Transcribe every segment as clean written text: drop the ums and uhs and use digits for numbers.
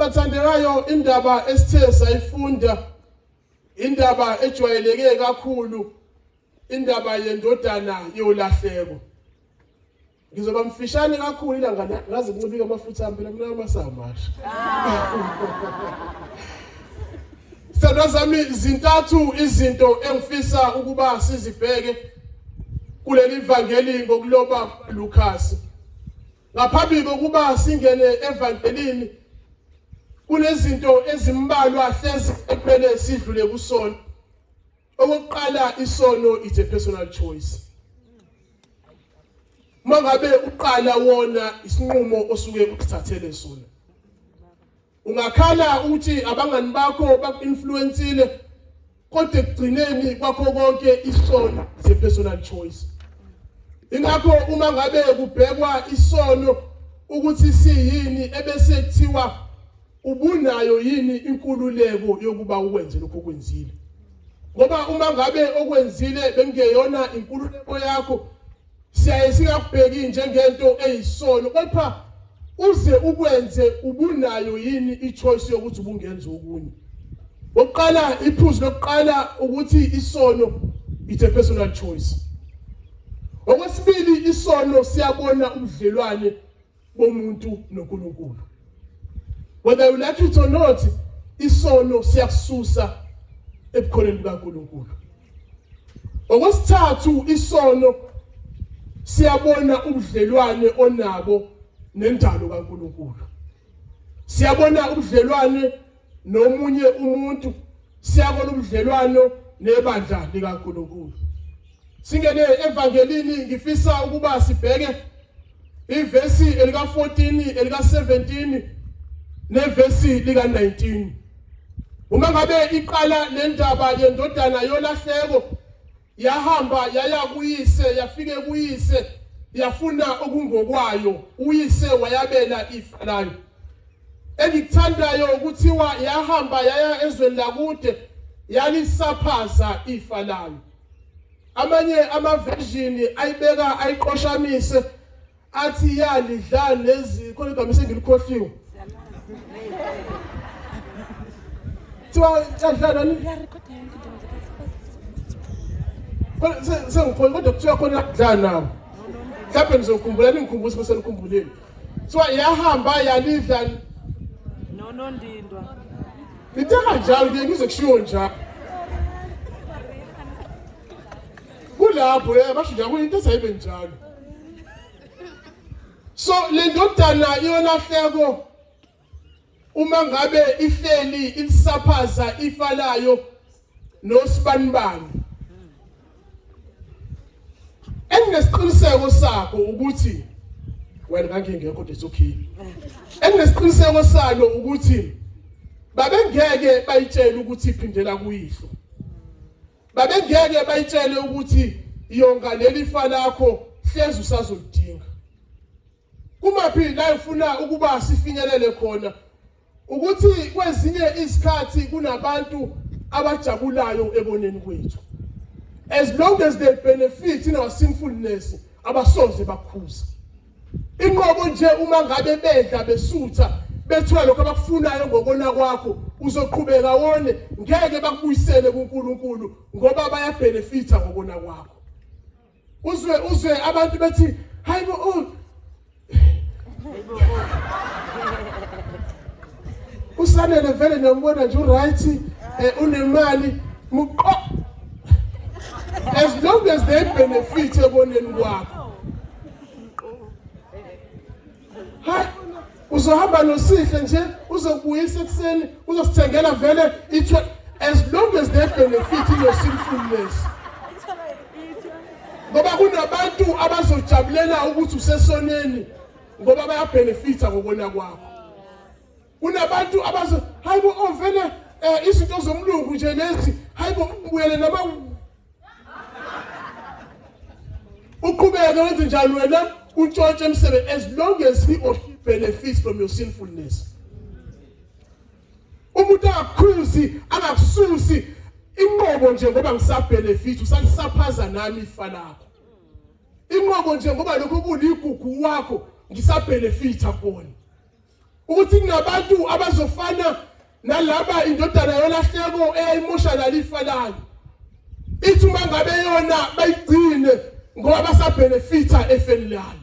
Bathandekayo, indaba esithe sayifunda, indaba ejwayeleke kakhulu, indaba yendodana yolahleko. Ngizoba mfishane kakhulu, ilanga ngaze kuncibike amafutha ami phela mina amasamasha. Sithandwa zami, zintathu izinto engifisa ukuba sizibheke kuleli vangeli ngokuloba Lucas. Ngaphambi kokuba singene evangelini, kunezinto ezimbalwa hlezi ekumele sidlule kusona. Okokuqala, isono it's a personal choice. Uma ngabe uqala wona, isinqumo osuke usithathele sona. Ungakhala ukuthi abangani bakho baku-influensile, kodwa ekugcineni kwakho konke isono is a personal choice. Ingakho uma ngabe kubhekwa isono ukuthi siyini, ebese kuthiwa ubunayo yini inkululeko yokuba ukwenze lokho okwenzile, ngoba uma ngabe okwenzile bekungeyona inkululeko yakho, siyaye singakubheki njengento eyisono, kepha uze ukwenze ubunayo yini i-choice yokuthi ubungenza okunye. Okuqala, iphuzu lokuqala ukuthi isono it's a personal choice. Okwesibili, isono siyabona ubudlelwane bomuntu noNkulunkulu. Whether you like it or not, isono siyakususa ebukhoneni bukaNkulunkulu. Okwesithathu, isono siyabona ubudlelwane onabo nendalo kaNkulunkulu. Siyabona ubudlelwane nomunye umuntu, siyabona ubudlelwano nebandla likaNkulunkulu. Singene evangelini, ngifisa ukuba sibheke ivesi elika-14, elika-17 nevesi lika-19. Uma ngabe iqala le ndaba yendodana yolahleko, yahamba yaya kuyise, yafike kuyise yafuna okungokwayo, uyise wayabela ifa layo. Engikuthandayo kuthiwa yahamba yaya ezweni lakude, yalisaphaza ifa layo. Amanye ama-version ayibeka ayiqoshamise, athi yalidla nezi khona igama esengilikhohliwe, kuthiwa yadla nani, sengikhohlwa, kodwa kuthiwa khona yadla nawo. Mhlawumbe nizokhumbula, ningikhumbuze bese nikhumbulile. Kuthiwa yahamba yalidla nonondindwa. Ngithe kanjalo ke, ngize kushiwo njalo kulapho, basho njalo into ezayibe njalo. So le ndodana yolahleko, uma ngabe ihleli ilisaphaza ifa layo nosibanibani, enginesiqiniseko sakho ukuthi wena ngangingekho, kodwa it's okay, enginesiqiniseko salo ukuthi babengeke bayitshele ukuthi iphindela kuyihlo, babengeke bayitshele ukuthi yonga leli fa lakho, hlezi usazolidinga. Kumaphi la ifuna ukuba sifinyelele khona ukuthi kwezinye izikhathi kunabantu abajabulayo eboneni kwethu. As long as they benefit in our sinfulness, abasoze bakhuza. Inqobo nje uma ngabe bedla besutha, bethola lokho abakufunayo ngokona kwakho, uzoqhubeka wone, ngeke bakubuyisele kuNkulunkulu ngoba bayabenefita ngokona kwakho. Uzwe abantu bethi, "Hayibo, oh, uSanele vele niyambona nje uright, unemali muqo." As long as they benefit eboneni kwakho, hayi, uzohamba nosihle nje, uzokubuyisa ekuseni, uzosithengela vele ithwe. As long as they benefit in your sinfulness, ngoba kunabantu abazojabulela ukuthi usesoneni ngoba bayabenefita ngokona kwakho. Kunabantu abazo, "Hayibo, oh, vele izinto zomlungu nje lezi, hayibo, ubuyele nama." Uqhubeke wenze njalo wena, untshontshe emsebenzi, as long as he or she benefits from your sinfulness. Umuntu angakukhuzi, angakususi, inqobo nje ngoba ngisabenefit usalisaphaza nami ifa lakho, inqobo nje ngoba lokho kuligugu wakho ngisabenefita kona. Ukuthi kunabantu abazofana nalaba indodana yolahleko eyayimosha lalifa layo. Ithi uma ngabe yona bayigcine ngoba basabhenefitha efeni layo.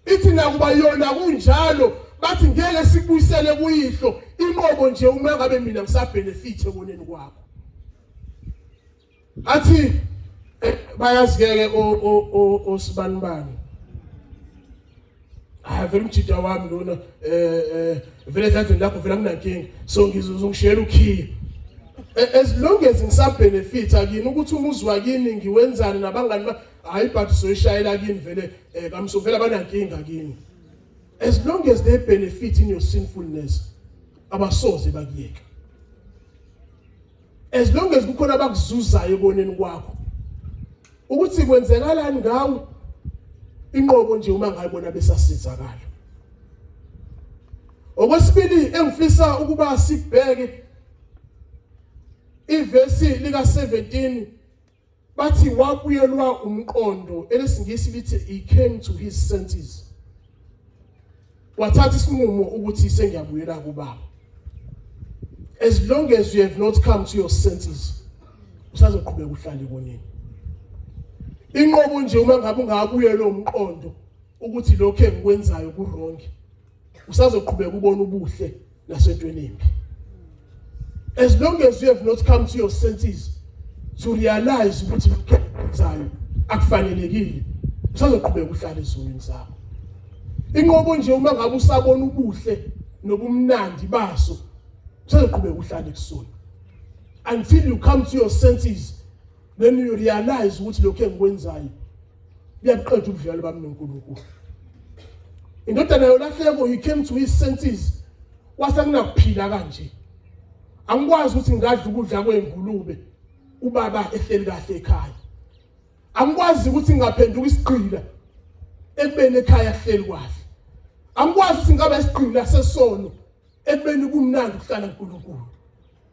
Ithi nakuba yona kunjalo bathi ngeke sikubuyisele kuyihlo inqobo nje uma ngabe mina ngisabhenefithe ekoneni kwakho. Athi bayazi-ke ke osibanibani hayi vele umjida wami lona vele edladleni lakho vele anginankinga so ngizongishiyela ukhiye as long as ngisabenefitha kini ukuthi umuzi wakini ngiwenzani nabangani ba hayi but soyishayela kini vele kamso vele abanankinga kini as long as they benefit in your sinfulness abasoze bakuyeka. As long as kukhona abakuzuzayo ekoneni kwakho ukuthi kwenzekalani ngawe inqobo nje uma ngayibona besasizakala. Okwesibili engifisa ukuba sibheke ivesi lika 17 bathi wabuyelwa umqondo, elesingisi lithi he came to his senses, wathatha isinqumo ukuthi sengiyabuyela kubaba. As long as you have not come to your senses, usazoqhubeka uhlale konini. Inqobo nje uma ngabe ungabuyelwa umqondo ukuthi lokho engikwenzayo ku wrong, usazoqhubeka ubona ubuhle nasentweni embi. As long as you have not come to your senses to realize ukuthi lokho engikwenzayo akufanelekile, usazoqhubeka uhlale ezonweni zakho. Inqobo nje uma ngabe usabona ubuhle nobumnandi baso, usazoqhubeka uhlale kusona until you come to your senses, then you realize ukuthi lokho engikwenzayo buyabuqeda ubudlelwano bami noNkulunkulu. Indodana yolahleko, he came to his senses, wase kunakuphila kanje, angikwazi ukuthi ngingadla ukudla kwengulube ubaba ehleli kahle ekhaya, angikwazi ukuthi ngingaphenduka isigqila ekubeni ekhaya kuhleli kahle, angikwazi ukuthi ngingaba isigqila sesono ekubeni kumnandi ukuhlala kuNkulunkulu,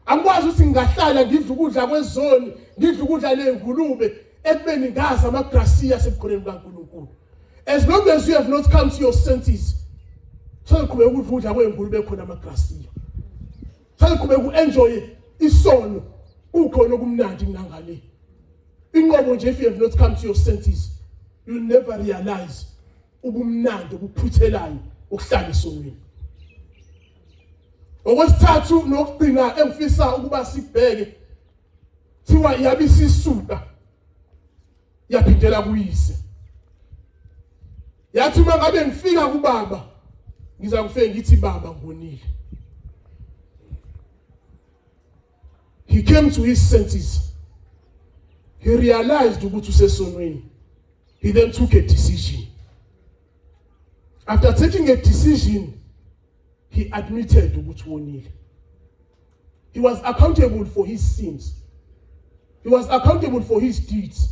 angikwazi ukuthi ngingahlala ngidla ukudla kwezoni, ngidla ukudla ley'ngulube ekubeni ngazi amagrasiya asebukhoneni bukaNkulunkulu. As long as you have not come to your senses, sazoqhubeka ukudla ukudla kwey'ngulube khona amagrasiya, sazoqhubeka u-enjoye isono kukhona okumnandi kunangale. Inqobo nje if you have not come to your senses, you'll never realize ubumnandi obuphuthelayo ukuhlala esonweni. Okwesithathu nokugcina engifisa ukuba sibheke, thiwa yabisisuka yaphindela kuyise, yathi uma ngabe ngifika kubaba ngiza kufike ngithi baba ngonile. He came to his senses, he realized ukuthi usesonweni. He then took a decision. After taking a decision, he admitted ukuthi wonile. He was accountable for his sins, he was accountable for his deeds,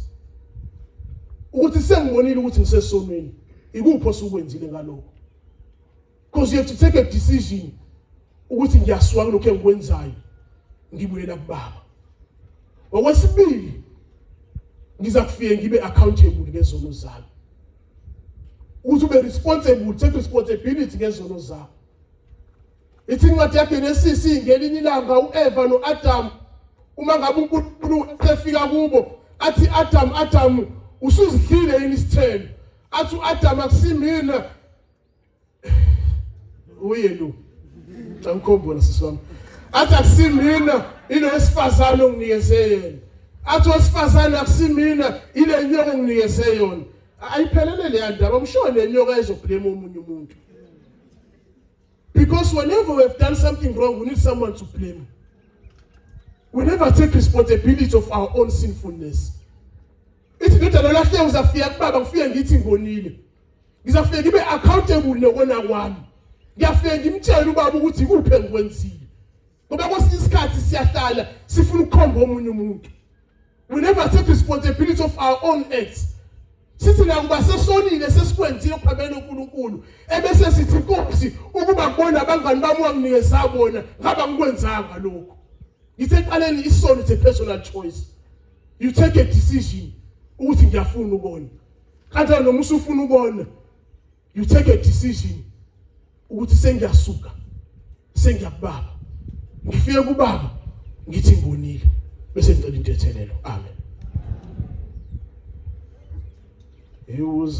ukuthi sengibonile ukuthi ngisesonweni, ikuphi osukwenzile ngalokho? Because you have to take a decision ukuthi ngiyasuka kulokho engikwenzayo, ngibuyela kubaba. Okwesibili, ngiza kufike ngibe accountable ngezono zami, ukuthi ube responsible, take responsibility ngezono zakho. Ithi incwadi yaGenesis, ngelinye ilanga uEva noAdam, uma ngabe uNkulunkulu esefika kubo athi, Adam, Adam, usuzidlile yini isithelo? Athi uAdam, akusimina uye lo angikhombona sisi wami. Athi akusimina, ilo wesifazane onginikeze yena. Athi wesifazane, akusimina, ile nyoka onginikeze yona. Ayiphelele leya ndaba, msho le nyoka ezoblame omunye umuntu, because whenever we have done something wrong, we need someone to blame. We never take responsibility of our own sinfulness. Ithi indodana lahle, uzafika kubaba ngifike ngithi ngonile, ngizafike ngibe accountable nokona kwami, ngiyafike ngimtshele ubaba ukuthi ikuphi engikwenzile, ngoba kwesinye isikhathi siyahlala sifuna ukukhomba omunye umuntu. We never take responsibility of our own acts. Sithi nakuba sesonile, sesikwenzile okuphambene noNkulunkulu, ebese sithi, Nkosi, ukuba kubona abangani bami wanginikeza bona, ngaba ngikwenzanga lokho. Ngithe eqaleni isono it's a personal choice. You take a decision ukuthi ngiyafuna ukona, kanjalo noma usufuna ukona, you take a decision. Ukuthi sengiyasuka, sengiyakubaba, ngifike kubaba ngithi ngonile, bese ngicela intethelelo. Amen. Iwuza.